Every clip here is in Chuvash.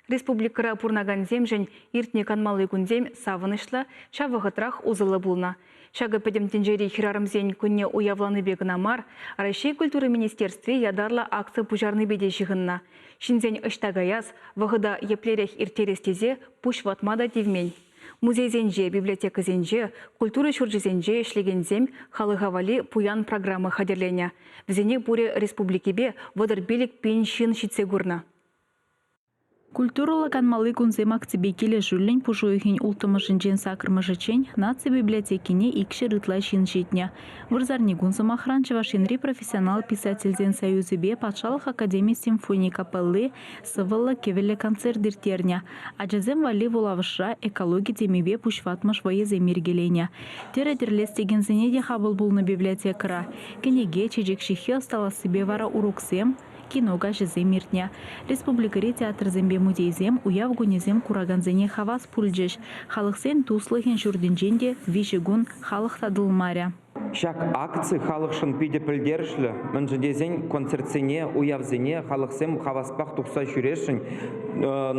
Республикӑра пурӑнакансемшӗн иртнӗ канмалли кунсем савӑнӑҫлӑ, ҫав вӑхӑтрах усӑллӑ пулнӑ. Ҫакӑ Пӗтӗм тӗнчери хӗрарӑмсен кунне уявланипе кӑна мар, Раҫҫей культура министерстви ятарлӑ акци пуҫарнипе те ҫыхӑннӑ. Ҫынсен ӑҫта каяс, вӑхӑта еплерех ирттерес тесе пуҫ ватма та тивмен. Музейсенче, библиотекӑсенче, культура ҫурчӗсенче ӗҫлекенсем халӑха валли пуян программа хатӗрленӗ. Вӗсене пурӗ республикипе 35 пин ҫын ҫитсе курнӑ. Культурӑллӑ канмалли кунсем акципе килӗшӳллӗн пуш уйӑхӗн улттӑмӗшӗнчен саккӑрмӗшӗччен наци библиотекине 200 ытла ҫын ҫитнӗ. Вырсарникун, сӑмахран, Чӑваш Енри профессионал писательсен союзӗпе патшалӑх академи симфони капелли сӑвӑллӑ кӗвӗллӗ концерт ирттернӗ. Ачасем валли вулавӑшра экологи темипе пуҫватмӑш вӑйӑсем йӗркеленӗ. Тӗрӗ тӗрлес текенсене те хапӑл пулнӑ библиотекӑра. Кӗнеке, чечек ҫыххи ӑсталассипе вара уроксем, кино каҫӗсем иртнӗ. Республикӑри театрсемпе музейсем уяв кунӗсем куракансене хавас пулчӗҫ. Халӑхсен туслӑхӗн ҫуртӗнчен те виҫӗ кун халӑх татӑлмарӗ. Ҫак акци халӑхшӑн питӗ пӗлтерӗшлӗ, мӗншӗн тесен концертсене, уявсене халӑхсем хаваспах тухса ҫӳресшӗн.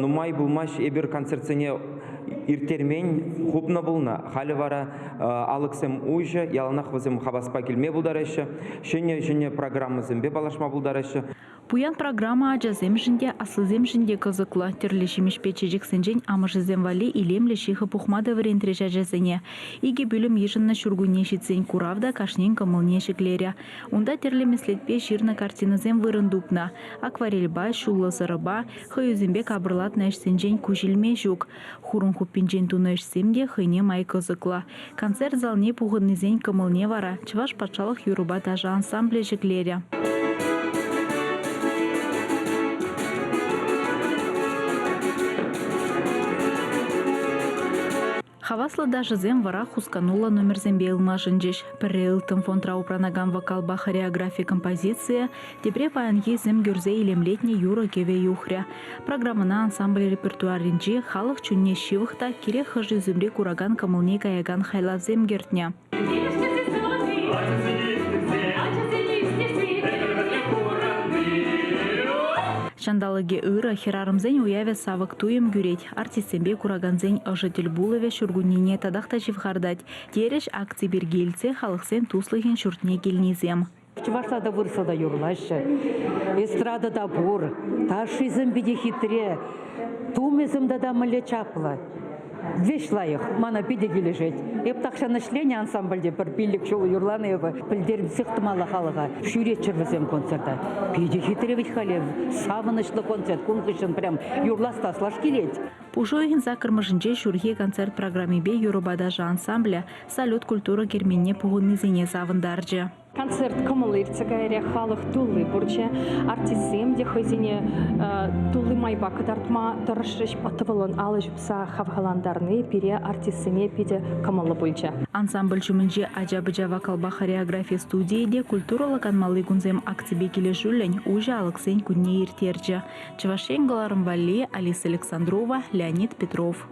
Нумай пулмасть эпир концертсене ирттермен, хупнӑ пулнӑ. Халӗ вара алӑксем уҫӑ, яланах вӗсем хаваспа килме пултараҫҫӗ, ҫӗнӗ-ҫӗнӗ программӑсемпе паллашма пултараҫҫӗ. Пуян программа ачасемшӗн те, аслисемшӗн те кӑсӑклӑ. Тӗрлӗ ҫимӗҫпе чечексенчен амӑшӗсем валли илемлӗ ҫыхӑ пухма та вӗрентрӗҫ ачасене. Икӗ пӳлӗм йышӑннӑ ҫуркунне ҫитсен курав та кашнин кӑмӑлне ҫӗклерӗ. Унта тӗрлӗ меслетпе ҫырнӑ картинӑсем вырӑн тупнӑ. Акварельпа, ҫуллӑ сӑрӑпа, хӑюсемпе капӑрлатнӑ ӗҫсенчен куҫ илме ҫук. Хурӑн хуппинчен тунӑ ӗҫсем те хӑйне май кӑсӑклӑ. Концерт залне пухӑннисен кӑмӑлне вара Чӑваш патшалӑх юрӑпа ташӑ ансамблӗ ҫӗклерӗ. Хаваслӑ ташӑсем вара хускануллӑ номерсемпе ылмашӑнчӗҫ. Пӗрре ылтӑн фондра упранакан вокалпа хореографи композицийӗ, тепре паянхи сӗм кӳрсе илемлетнӗ юрӑ-кӗвӗ юхрӗ. Программӑна ансамбль репертуарӗнчи халӑх чунне ҫывӑх та кирек хӑш ӳсӗмри куракан кӑмӑлне каякан хайлавсем кӗртнӗ. Ҫанталӑкӗ ырӑ, хӗрарӑмсен уявӗ савӑк туйӑм кӳрет. Артистсемпе куракансен ӑшӑ тӗлпулӑвӗ ҫуркуннене татах та ҫывхартать, терӗҫ акци пирки илтсе халӑхсен туслӑхӗн ҫуртне килнисем. Чӑвашла та вырӑсла та юрлаҫҫӗ. Эстрада та пур. Ташшисем питӗ хитре. Тумӗсем тата мӗнле чаплӑ. Веҫ лайӑх, мана питӗ килӗшет. Эп тахҫан ӗҫленӗ ансамбльте пӗр пилӗк ҫул юрланӑ эпӗ. Пӗлтерсех тӑмалла халӑха. Ҫӳреччӗр вӗсем концерта. Питӗ хитре вӗт халӗ. Савӑнӑҫлӑ концерт. Кун хыҫҫӑн прям юрлас ташлас килет. Пуш уйӑхӗн саккӑрмӗшӗнче ҫурхи концерт программипе юрӑпа ташӑ ансамблӗ Салют культура керменне пухӑннисене савӑнтарчӗ. Концерт кӑмӑллӑ иртсе кайрӗ, халӑх тулли пурчӗ. Артистсем те хӑйсене тулли майпа кӑтартма тӑрӑшрӗҫ. Тӑвӑллӑн алӑ ҫупса хавхалантарни пире, артистсене, питӗ кӑмӑллӑ пулчӗ. Ансамбль ҫумӗнчи ача-пӑча вокалпа хореографи студийӗ те культурӑллӑ канмалли кунсем акципе килӗшӳллӗн уҫӑ алӑксен кунне ирттерчӗ. Чӑваш Ен кӑларӑм валли Алиса Александрова, Леонид Петров.